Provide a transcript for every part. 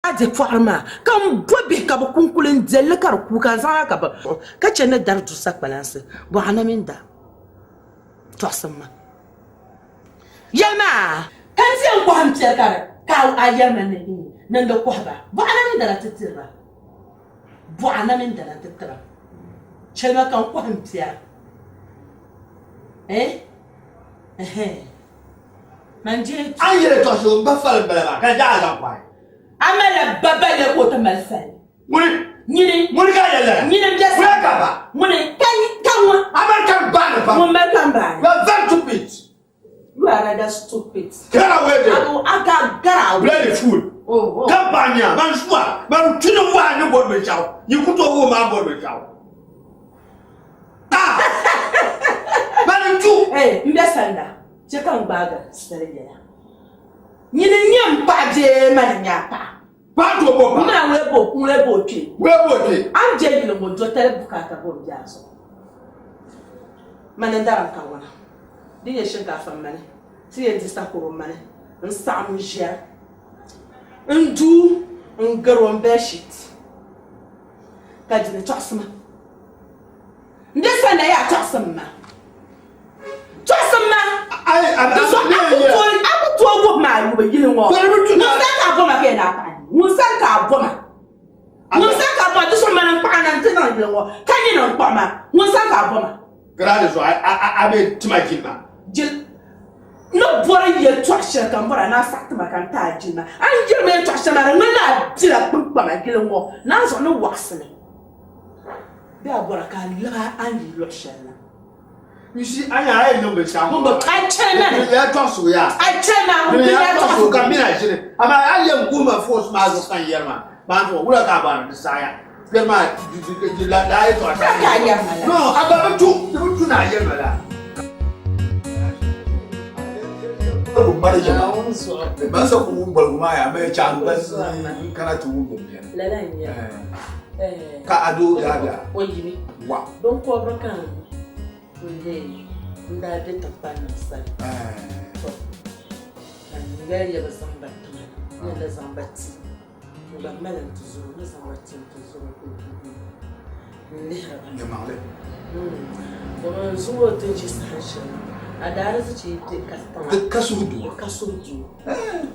A di pɔɣiri maa, ka m bo bihi ka bɛ ku n-kuli n-deli li ka di kuui, ka n zaŋ a ka bɛ ka chɛ ni dari du sakpalansi. Bɔɣa na mini da tɔɣisim ma. Yɛli ma, Ka n ti yɛn kɔhi m piɛri ka di ka a yɛli ma ni n di kɔhi ba. Bɔɣa na mini dana ti tiri ba. Bɔɣa na mini dana ti tiri ba. Chɛli ma ka n kɔhi m piɛri. Eh? Ɛhɛn. Man je. A ni yɛli tɔɣisi o m ba fali m-bala maa, ka n daa zaŋ kɔhi. A malila ba balle ka o ti mali fali. Ŋuni? Nyini. Ŋuni ka a yɛli lala? Nyini m-be Ŋuni ka ba? Ŋuni? Ka ka ŋun? A mali ka m baani pam. Ŋun mali ka m baani. You are very stupid. You are rather stupid. Get away there. I will, I got, get away. Bloody fool. Oh, oh. Ka ba nya, man shuwa, man tuni wa ni bɔri binshɛɣu. Yi ku tooi wuhi ma bɔri binshɛɣu. Ah! Man tu. Hey, m be sanda, chɛ ka n gbaagi sali yɛla. Nyini n-nyɛ m paɣa bee mani n-nyɛ a paɣa? Paɣa tooi bo paɣa. M mina ŋun bo, ŋun bo o kpee. Ŋun bo o kpee. A ni je yili ŋɔ dotali bukaata bo m-be a zuɣu. Mani n-dari n kawana. Di nyɛ shinkaafa m-mani, ti yɛn di sakoro m-mani, n saɣim n ʒiɛri, n duu, n gari o n bedsheet ka di ni tɔɣisi ma. M be sani na yaa tɔɣisim ma. Tɔɣisim ma. Di zuɣu a ku tooi a ku tooi wuhi ma a yubu yili ŋɔ. Ŋun sani ka a bo ma ka yɛn daa paɣi ŋun sani ka a bo ma. Ŋun sani ka a bo ma di zuɣu mani n kpaɣi na n-ti niŋ yili ŋɔ ka nyini n kpuɣi ma. Ŋun sani ka a bo ma. Kara di zuɣu a bee tima jilima. Jil ni bɔri yɛltɔɣa shɛli ka m bɔri a ni a saɣi ti ma ka n ti a jilima. A ni yɛri ma yɛltɔɣa shɛli maa di ŋmanila a bela kpiŋkpama yili ŋɔ ni a zuɣu ni waɣisimi bee a bɔra ka a labi a ni yi luɣ shɛli na. You see, a nya a yi niŋ binshɛɣu ŋɔ maa. A chɛli ma ni. Di nyɛla tɔɣisigu yaa. A chɛli ma Di nyɛla tɔɣisigu ka m mini a ʒini. Amaa a yɛn guhi ma force maa zuɣu ka n yɛri maa. Maa zuɣu wula ka a bɔri di saɣiya. Kpɛri maa di la la yɛltɔɣa shɛli. Ka a yɛri ma la. No, a gba bi tu, di bi tu ni a yɛri ma la. Ban sa ku wum boligu maa yaa mali chaɣ ba n kana ti wum bɛ biɛni. Lala n nyɛ. Ka a doo daa bɛ a? O yimi. Wa. Binkɔbiri ka n lee n daa be tiŋkpannim sani. To ka n yɛli ya bi zaŋ ba ti ma na, n ni zaŋ ba ti n gba mali n tizɔro, n ni zaŋ ba ti n tizɔro ka o ku n-lihiri ba. Yɛlimaŋli. Domin zuŋɔ ti ni ʒi saha shɛli ŋɔ, a daarizichi yi be katiŋa. Di ka suhudoo. Di ka suhudoo.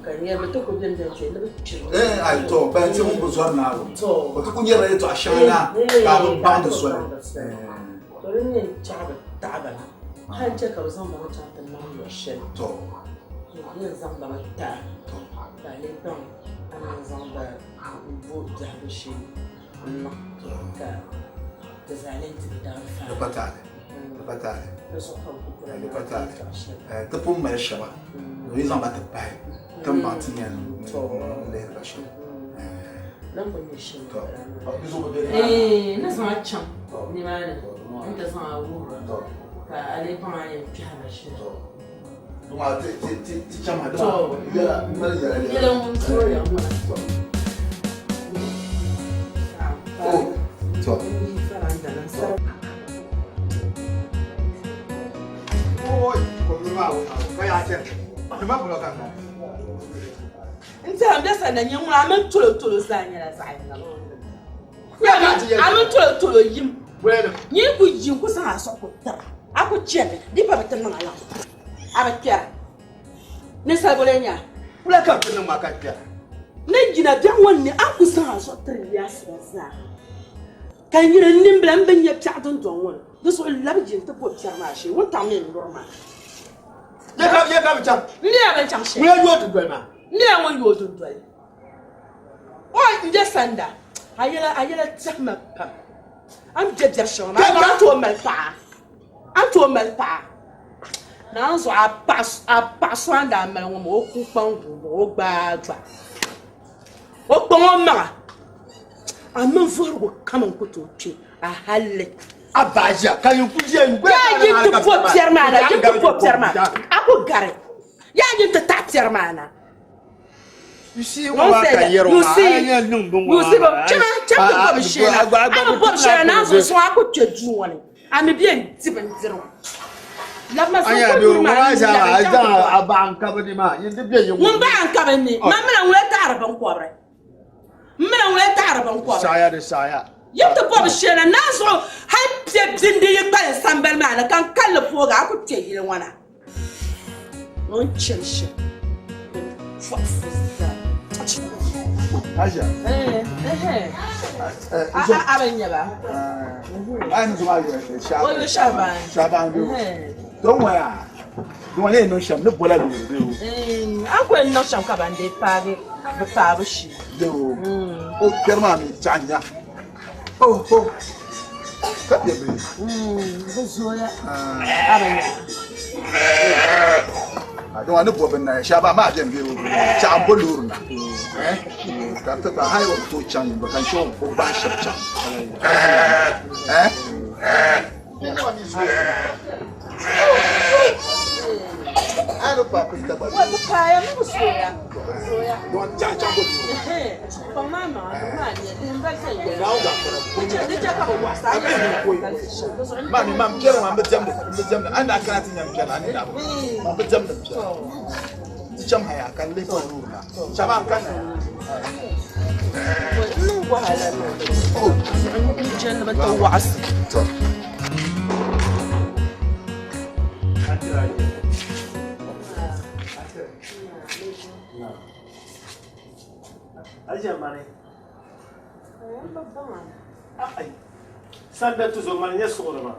Ka n yɛli bɛ ti kuli beni beni kpe ni bɛ kpiri. Ai to ban ti ŋun bi zɔri Naawuni. To. O ti kuli nyɛrila yɛltɔɣa shɛŋa na ka a bi baŋdi soli. To din yɛn chaɣ bɛ taɣi ba na hal n-chɛ ka bɛ zaŋ ba mi chaŋ ti niŋ luɣ shɛli. To. N yɛn zaŋ ba mi ti a ka a lee baŋ a ni yɛn zaŋ ba m-bo biɛhigu shee n-niŋ ka di zaa lee ti di anfaani. Di pa taali. Di pa taali. Di zuɣu ka bɛ ku bɔri Di pa taali. Ti pun mali shɛba ni yi zaŋ ba ti pahi ti ni baŋ ti ni yɛn lihiri ba shɛm. Din kuli nyɛ shɛm m-bala maa. Di zuɣu bi be nimaani. N ni zaŋ a chaŋ nimaani nti zaŋ a wuhi ba ka a lee baŋ a ni yɛn kpɛhi ba shɛli. Ti chaŋ maa dama yɛla m mali yɛla yɛla. Yɛla ŋun toori ya ŋuna. Oh, to. Oi, ko mi maa wo ka yaa chɛ. Di ma bulo ka n N tɛha n bɛ sani na nyɛ ŋuna a mini tolo tolo zaa nyɛla zaɣ yini. A mini tolo tolo yim. Nyin ku yi n-ku zaŋ a zuɣu ku tira, a ku chɛri di pa bi ti niŋ a la, a bi kpɛra. Ninsal boli n-nyɛ a. Wula ka bi ti niŋ ma ka kpɛra? Ni yina biɛɣu ŋɔ ni a ku zaŋ a zuɣu tiri Yaasiba zaa, ka n yina n nimbila m bi nya piɛɣu dundɔŋ ŋɔ ni, di zuɣu labi yi nti bo piɛri maa shee, wuntaŋ mi n-luri maa. Ya ka bi chaŋ? M mi a bɛn chaŋ shɛli. Ŋuna yooi dundoli maa? M mi a ŋun yooi dundoli. O n be sanda, a yɛla a yɛla tɛhi ma pam. A ni be biɛri shɛŋa maa, a ni tooi mali paɣa, a ni tooi mali paɣa. Naanzuɣu a paɣa a paɣa so a ni daa mali ŋɔ maa o ku kpaŋ guugi o gbaai dɔɣi. O kpaŋ o maŋa, a mini vuhirigu kam n-ku tooi kpe a halli. A bahi ʒiya ka yin ku ʒiya yin Yaa yi ti bo piɛri maa na, yi ti bo piɛri maa, a ku gari. Yaa yi ti taɣi piɛri maa na. You see, ŋɔ maa ka yɛri o maa, a yɛn niŋ bin ŋɔ maa. Chama chama ti bɔbi shee na, a bi bɔbi shee na naan zuɣu suŋ a ku kpe duu ŋɔ ni, a mi bɛ n-di bindirigu. Labima zaŋ Anya ko bi duri ŋɔ maa maa zaa n-labi a chaŋ zaŋ ti bɔbi. a baɣa n-kabi ni maa, yin di bɛ yi ŋɔ. Ŋun baɣa n-kabi ni, man mina ŋuna taɣiri binkɔbiri. taɣiri binkɔbiri. Saɣiya di saɣiya. Yi ti bɔbi shee na, naa zuɣu hal piɛ bindi yi kpalim sambani maa ni ka n kalli poogi a ku kpe yili ŋɔ na. Ŋun chani shɛm din pɔɣisi zaa. Aisha. A bi nya ba. Ai ni zuma O yuli Shaban. Shaban bi. Don waya. Don waya niŋ shɛm ni bola loori bee o. A ku yɛn niŋ shɛm ka ban dee paagi bi paabu shee. Bee o. O kpɛri maa mi chaɣ nya. Oh oh. Ka bɛ bihi. Bɛ zooya. A bi nya. A don ni bo bin na Shaban maa bɛn bee o. Chaɣ n bo loori na. Ka ti gba hali o bi tooi chaŋ yimba ka n chɛ o bahi shɛba chaŋ. Ka lahi nya. Sanda tuzo mani nyɛ suɣuri maa.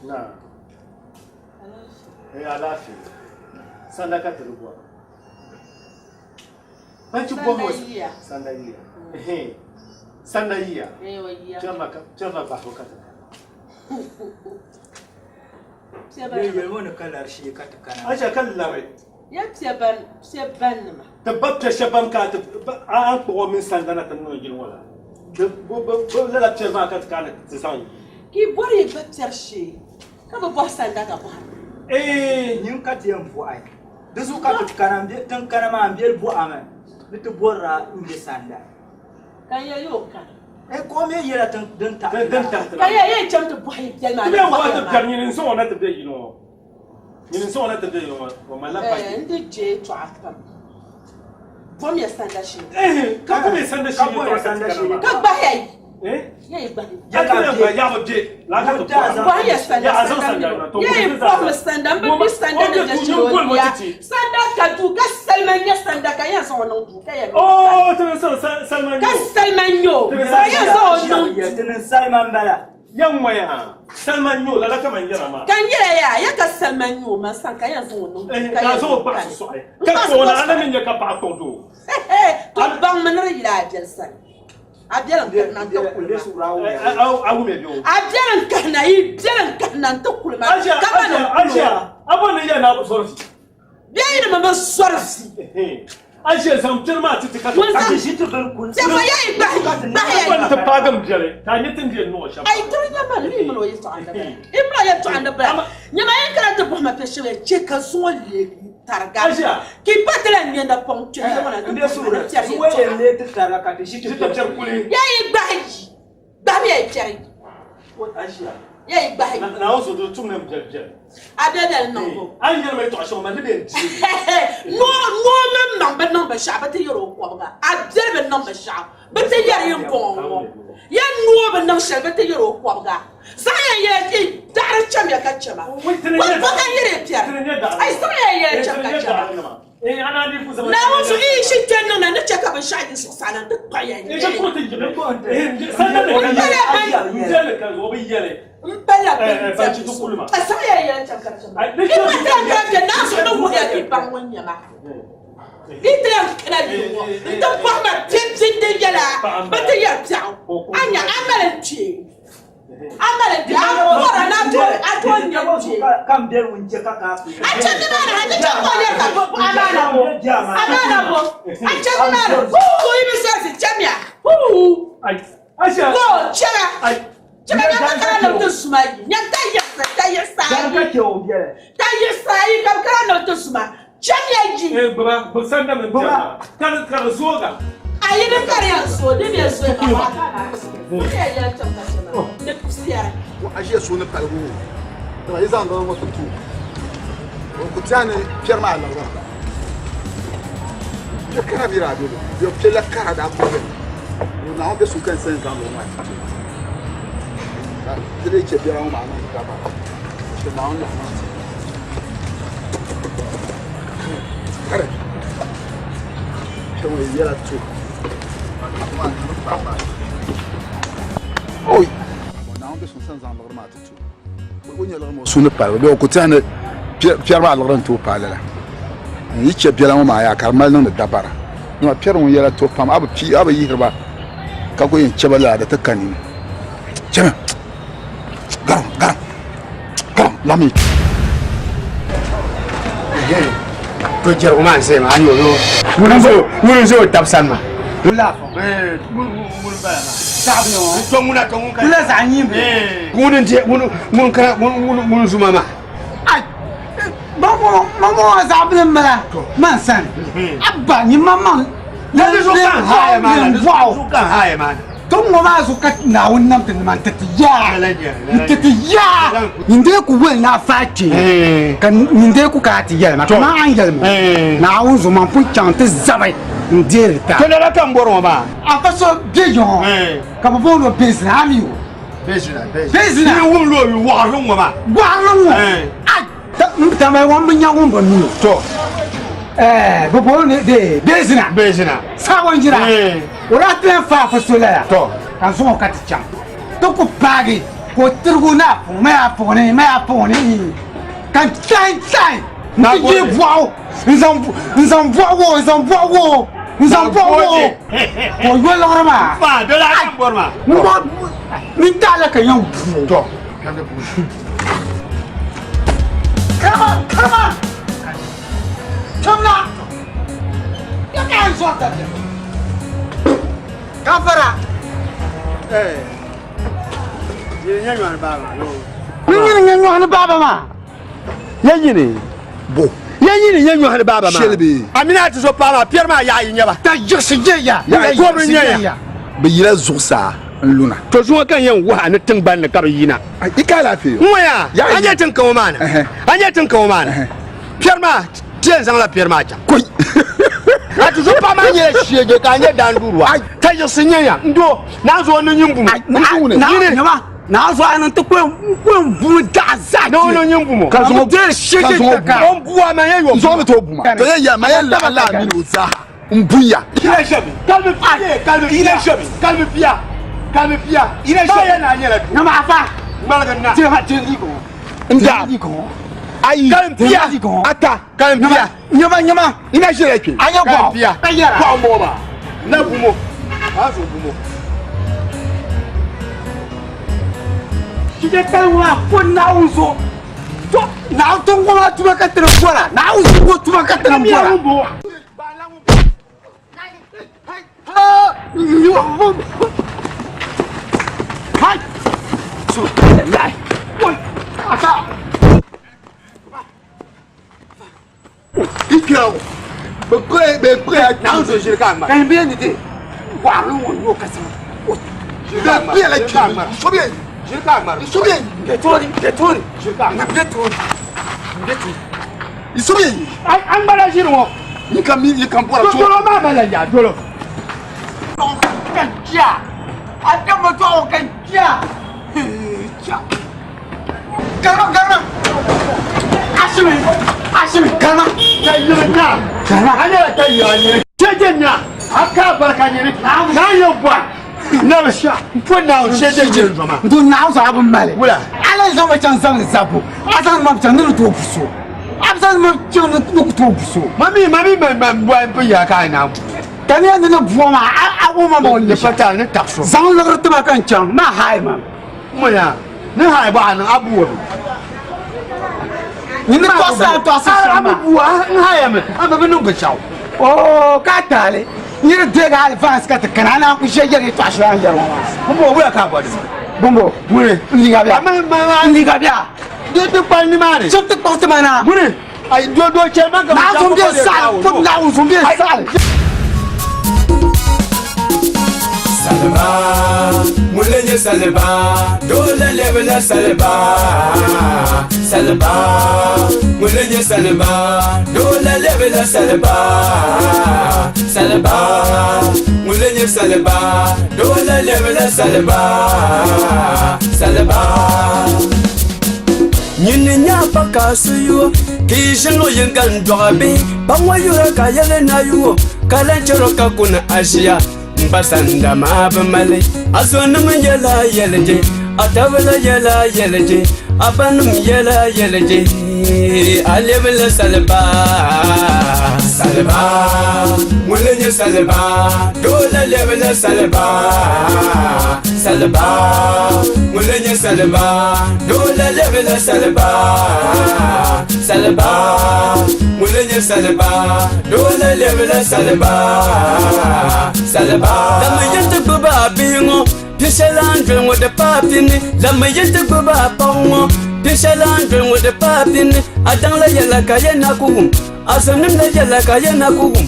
Na. Eh, alaafee. Sanda ka ti di bɔra. Banchi bɔm o sanda yiya. Ehe. Sanda yiya. Piɛrima ka piɛrima bahibu ka ti Aisha ka lari. Ya piɛ ban piɛ ban nima. Ti ba piɛ shɛba ban ka ti a kpuɣi mini sanda na ti niŋ yili ŋɔ la. Ti bi lala piɛri maa ka ti kana ti zaŋ yi. Ka yi bɔri yi ba piɛri shee ka bi bɔhi sanda ka bɔhiri. Ee. Nyin ka ti yɛn bɔhi. Di zuɣu ka ti kana tin kana maa m beli bɔhimi ni ti bɔrila n be sanda. Ka n yɛli o kani. Eh, ka o mi yɛla din din taɣi Din taɣi ti Ka yɛ yɛn chaŋ ti bɔhi yi biɛli maa Ti ni bɛn bɔhi bɔhi ti maa. biɛri nyini n-zaŋ o na ti be yili ŋɔ. Nyini n-zaŋ o na ti be yili ŋɔ, o malila Eh, baji. n di je yɛtɔɣa pam. Bɔmiya sanda shee. Eh, ka bɔmiya sanda shee Ka bɔmiya yɛtɔɣa ka ti sanda kana shee. maa. Ka gbahi ya yi. Eh? Ya yi gbahi. Ya ka bɛ, ya bi bɛ. Laa ka ti bɔra. Bɔhi ya sanda, Ya a zaŋ sanda sanda mi na. bɔ. To Ya yi bɔhi bɔhimi sanda, m bi mi sanda ni je shɛli o ya. Sanda ka duu, ka salima n-nyɛ sanda ka yɛn zaŋ o niŋ duu ka yɛn niŋ Oh, ti ni salima Ka n-nyɛ o. salima n-nyɛ o, ka yɛn zaŋ o niŋ duu. Ti ni salima m-bala. Ya ŋmaya, salima n-nyɛ o, lala ka man yɛra maa. Ka n yɛla yaa, ya ka salima n-nyɛ o man sani ka yɛn zaŋ o niŋ duu Eh, ka ka a yɛn zaŋ o niŋ kpaɣisi kani. sɔɣi. N Ka kpaɣisi kpuɣi o na, o a na sɔɣi. mi nya ka paɣa kpuɣi doo. To baŋmi ni di yila a biɛli sani. A biɛli n-kahina n-ti kuli ma. A wumya bɛ o. A biɛli n-kahina, yi biɛli n-kahina n-ti kuli ma. Aisha, Ka ma ni Aisha, kuli o. Aisha, a bɔri ni yɛli ni a bi zɔri vi. Bɛ yi ni mi bi zɔri vi. Aisha, zaŋ piɛri maa ti ti ka ti Ŋun zaŋ Ti ʒi ti bini kuli. Piɛri ya yi gbahi, gbahi ya Bɔri ni yi. ti paagi m biɛli, ka a nya ti ni yɛn niŋ o shɛm. Ayi tiri nyama ni yi mini o yɛltɔɣa n-di bala. Yi mini o yɛltɔɣa n-di bala. Nyama yi kana ti bɔhi ma piɛ shɛba ya chɛ ka zuŋɔ leegi tariga. Aisha. Ka yi pa ti lahi nya napɔŋ kpɛhi ya ŋɔ na N ti bɛ bɔhi ma suhuri, ni piɛri zuŋɔ yɛn yɛltɔɣa. leei ti tariga ka ti ʒi ti Ʒi ti piɛri kuli. Ya yi gbahi yi, gbahimi ya yi piɛri yi. Aisha. Ya yi gbahi yi. Naawuni so di tum ni m biɛli biɛli. A biɛli biɛli niŋ bo. A yi yɛli ma yɛltɔɣa shɛŋa man di bɛ n di. Noo noo mini maŋ bi niŋ binshɛɣu bɛ ti yɛri o kɔbiga. A biɛli bi niŋ binshɛɣu bɛ ti yɛri yin bɔŋɔ ŋɔ. Ya noo bi niŋ shɛli bɛ ti yɛri o kɔbiga. Zaŋ ya yɛla ti daɣiri chamiya ka chɛma. Bɔ ka n yɛri yi piɛri. Ayi zaŋ ya yɛla cham ka chɛma. Naawuni zuɣu yi yi shiri kpe niŋ na ni chɛ ka binshɛɣu yi zuɣusaa na nti kpaɣi ya nyɛhi. M pala bin diɛmdi so. A zaŋ ya yɛla cham ka chɛma. Yi pa ti lan kana kpe Naawuni zuɣu ni wuhiya ka yi baŋ ŋun nyɛ ma. Yi ti lan kana yili ŋɔ nti bɔhi ma piɛ bindi yɛla bɛ ti yɛri biɛɣu. A nya a mali n kpee. A mali n kpee. A bɔra ni a tooi nya n kpee. A chɛ nimaani ha ni chɛ ka o yɛri ka amaana bo. Amaana bo. A chɛ nimaani. Huu yi bi zɔrisi chɛmiya. Huu. Go chɛma. Chɛma nyam ka kana ni ti suma yi. Nyam ta yiɣisi ta yiɣisi ayi. Ta yiɣisi ayi ka bi kana ni ti suma. Chɛmiya yi. A yi di ka di yɛn zooi di mi yɛn zooi ka maa ka na di yɛn yɛli chɛm ka chɛma ni piɛri. A ʒiya suuni paligu dama yi zaŋ dɔɣi ŋɔ ti tu o ku tiɛhi ni piɛri maa labira. Piɛ kara mi daa bɛ bɛ piɛ la kara daa kuli bɛ ni Naawuni bɛ suhu ka n sani zaŋ li ŋɔ maa ti ka di dii chɛ biɛla ŋɔ maa niŋ dabara chɛ Naawuni lahi niŋ ti kari kpɛ ŋɔ yɛla to oi Naawuni bɛ suhu sani zaŋ liɣiri maa ti to o nyɛ liɣiri maa o suhu ni paligi bee o ku tɛhi ni piɛri maa liɣiri n tooi paai lala n yi chɛ biɛla ŋɔ maa yaa ka di mali niŋdi dabara Nima piɛri ŋun yɛla to pam a bi pii a bi yihiri ba ka ku yɛn chɛ ba lala di ti ka nini chɛmi garim garim garim lami To jɛrigu maa n ʒɛya maa a ni o ŋuni n ʒɛ o tabi sani maa ŋuni n ŋuni kana ŋuni zuma maa Mama zaɣ bili n bala man sani abba nyin maŋmaŋ bɔɣu tom ŋɔ maa zuɣu ka Naawuni nam ti nima n-ti ti yaa n-ti ti yaa nyin dee ku woli ni a faai kpee ka nyin dee ku ka a ti yɛli ma kaman a ni yɛli ma Naawuni zuɣu man pun chaŋ nti zabi n-deeri ta. To lala ka m bɔri ŋɔ maa. Afa so be yiŋɔ ka bɛ booni o Bezina, a mi o? Bezina, Bezina. N wum li o yu waɣirili ŋɔ maa. Waɣirili ŋɔ? Ai! Tamali ŋɔ m bi nya ŋun bi mi o. To. Ɛɛ, bɛ booni li Bezina. Bezina. Saawɔnjira. O daa ti lan faai so lala. To. Ka n zaŋ o ka ti chaŋ. Ti ku paagi ka o tirigi o ni a puɣi, maya a puɣi ni, maya a puɣi ni. Ka n tahi tahi n-ti yihi bɔɣu n zaŋ bɔɣu o, n zaŋ bɔɣu o, n zaŋ bɔɣu o. Ka o yo liɣiri maa. Fa, doli a ni bɔri maa. N taɣila ka yɛn bu o. To. Come on, come on! Come now! Ya ka n zɔri dabiɛm. Gafara! Ni nyini nyɛ nyɔhi ni baaba maa. Ya nyini bo. Ya nyini nyɛ nyɔhi ni baaba maa. Shɛli bee. A mini a ti so paɣa maa piɛri maa yaɣa yi nyɛba. Ta yiɣisi nyɛ ya. Yaɣa kobiri nyɛ ya. Bɛ yila zuɣusaa n luna. To zuŋɔ ka n yɛn wuhi a ni tiŋgbani ni ka bɛ yina. I ka alaafee yo. N ŋɔya, a nyɛ tiŋkaŋɔ maa ni. A nyɛ tiŋkaŋɔ maa ni. Piɛri maa, ti yɛn zaŋla piɛri maa chaŋ. Koi! A ti so paɣa maa nyɛla shiɛje ka a nyɛ daanduurua. Ta yiɣisi nyɛ ya. N doo, naanzuo ni nyin bumo. Nyini. Naanzuo a niŋ ti kpɛm bumi daɣa zaa. Ni o ni nyin bumo. Ka zaŋ o ka zaŋ o O ni bua ma yɛn yo. N zaŋ mi ti o buma. To yɛn ya ma yɛn laɣim la a mini o zaaha n bunya. Yina shɛmi. Kalimi pia. Kalimi pia. Kalimi pia. Kalimi pia. Ba yɛn na nyɛla doo. Nama afa. Ŋmaligi na. Tiŋa tiŋ liiga ŋɔ. N da. Ayi. Kalim pia. Ata. Kalim pia. Nyama nyama. Ina ʒirila kpe. A nyɛ gɔɣu. Pia. Ka yɛra. Gɔɣu m-bɔŋɔ maa. Na bumo. A zuɣu bumo. Chije kali ŋɔ maa ko Naawuni zuɣu. To Naawuni tiŋgbɔŋ maa tuma ka ti ni bɔra. Naawuni zuɣu tuma ka ti ni bɔra. An gbala ʒiri ŋɔ. Yi ka mi yi ka bɔra to. Dolo maa bala ya dolo. Ka jiya. A dama tɔɣu ka jiya. Garma garma. Ashimi ashimi garma. Ta yiri nya. Garma. A nyɛla ta yiri a nyini. Shɛjɛ nya. A ka barika nyini. Naa yɛ bɔri. Na bi sha. N po naawuni shɛjɛ nyini zoma. N dun naawuni zuɣu a bi mali. Wula. Ala zaŋ ma chaŋ zaŋli zabbu. A zaŋ ma chaŋ ni di tooi bu so. A bi zaŋ ma chaŋ ni ku tooi bu so. Ma mi ma mi ma ma bɔhi n pun yaa ka a naai bu. Ka ni ni ni buɣa maa a o ma ma o Ni pata ni taɣiso. Zaŋ liɣiri ti ma ka n chaŋ ma haai ma. Mɔya ni haai bɔɣa niŋ a bu o. Ni ni tɔɣisi a tɔɣisi shɛm A bi maa. bu a n haaya mi a ma bi niŋ binshɛɣu. Oo ka a taali niri deegi advance ka ti kana a naan ku ʒe yɛli yɛltɔɣa shɛli a ni yɛri ŋɔ maa. Bɔmbɔ wula ka a bɔri? Bɔmbɔ Wuli. n liiga bia A ma ma n liiga bia di ti kpali nimaani. Chɛ ti kpaŋsi ma na. Wuli. Ayi do do chɛ ma ka Naawuni zom bɛ saɣali pun Naawuni zom bɛ saɣali. Saliba, ŋun lee nyɛ saliba, doo la lɛbila saliba. Saliba, ŋun lee nyɛ saliba, doo la lɛbila saliba. Saliba, ŋun lee nyɛ saliba, doo la lɛbila saliba. Saliba. Nyini nya pa ka so yo, ka yi ʒini o yiŋga n-dɔɣi bihi, pa ŋɔ yura ka yɛli nayuo, ka lan chɛr o ka kuni a ʒiya. M ba sanda maa bi mali a zonim yɛla yɛlije, a taba la yɛla yɛlije, a banim yɛla yɛlije, a lɛbila saliba. Saliba, ŋun lee nyɛ saliba, doo la lɛbila saliba. Saliba, ŋun lee nyɛ saliba, doo la lɛbila saliba. Saliba, ŋun lee nyɛ saliba, doo la lɛbila saliba. Saliba. Lami yi ti gbubi a bihi ŋɔ, piɛ shɛli a ni doli ŋɔ di paai pini. Lami yi ti gbubi a paɣa ŋɔ, piɛ shɛli a ni doli ŋɔ di paai pini. A daŋ la yɛla ka yɛ na ku wum, a zonim la yɛla ka yɛ na ku wum.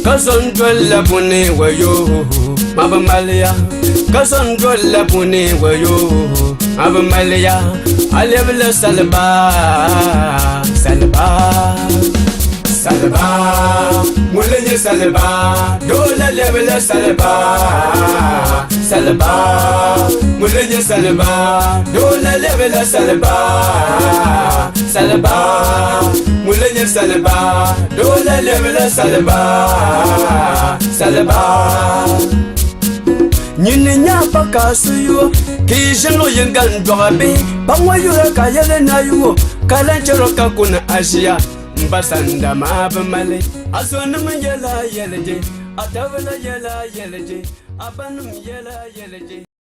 Ka zo n-doli la buni wayo, ma bi mali ya. Ka zo n-doli la buni wayo, ma bi mali ya. A lɛbila saliba, saliba. Saliba, ŋun lee nyɛ saliba, doo la lɛbila saliba. Saliba, ŋun lee nyɛ saliba, doo la lɛbila saliba. Saliba, ŋun lee nyɛ saliba, doo la lɛbila saliba. Saliba. Nyini nya pa ka so yo, ka yi ʒini o yiŋga n-dɔɣi bihi, pa ŋɔ yura ka yɛli nayuo, ka lan chɛr o ka kuni a ʒiya. M ba sanda maa bi mali a zonim yɛla yɛlije, a taba la yɛla yɛlije, a banim yɛla yɛlije.